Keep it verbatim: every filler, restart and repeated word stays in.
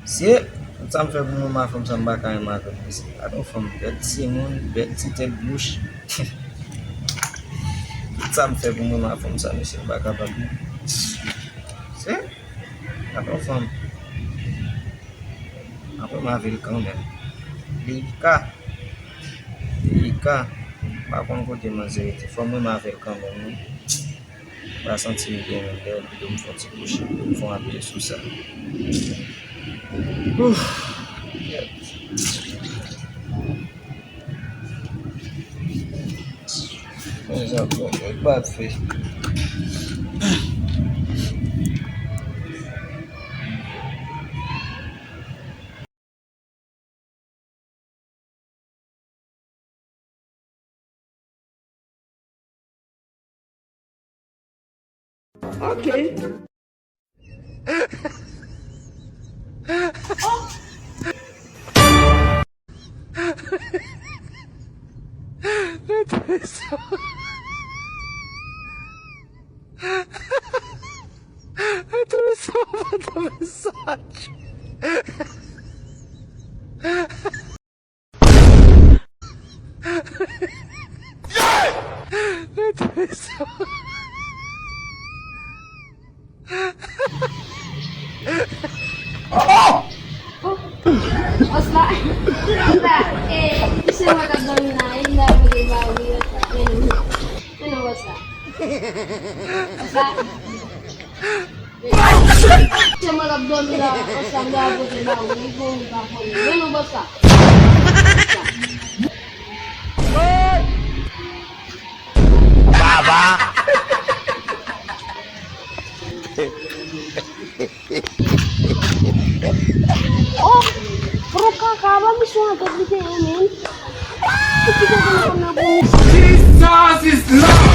Se, tout sa m fè pou mwen, ma fanm sa m pa ka renmen avè l, mesye. Gad yon fanm, bèl timoun, bèl ti tèt bouch. Tout sa m fè pou mwen, ma fanm sa, mesye, m pa kapab, non. Se, gad yon fanm. Apre m avè l kanmenm. Leyika. Leyika. M pa konn kote manzè rete. Fò mwen m avè l kanmenm, wi. M pa santi m byen menm. Lè yo di m fè yon ti kouche, m fè yon apye sou sa. Ouf. Kèt. Mezanmi, nèg bat fè. Ok. Bòs la, bòs la, e, misye mwen k ap dòmi la, e, li la pote ba ou, li la, e, nou, e, nou, bòs la. Bòs la. Misye mwen k ap dòmi la, bòs la, li la pote ba ou, li bon, li pa bon. E, nou, bòs la. Baba! Oh! Gwo kaka, pa misye yon tèt li te ye, men. Ki te gen nan pou misye? Jesus is Lord!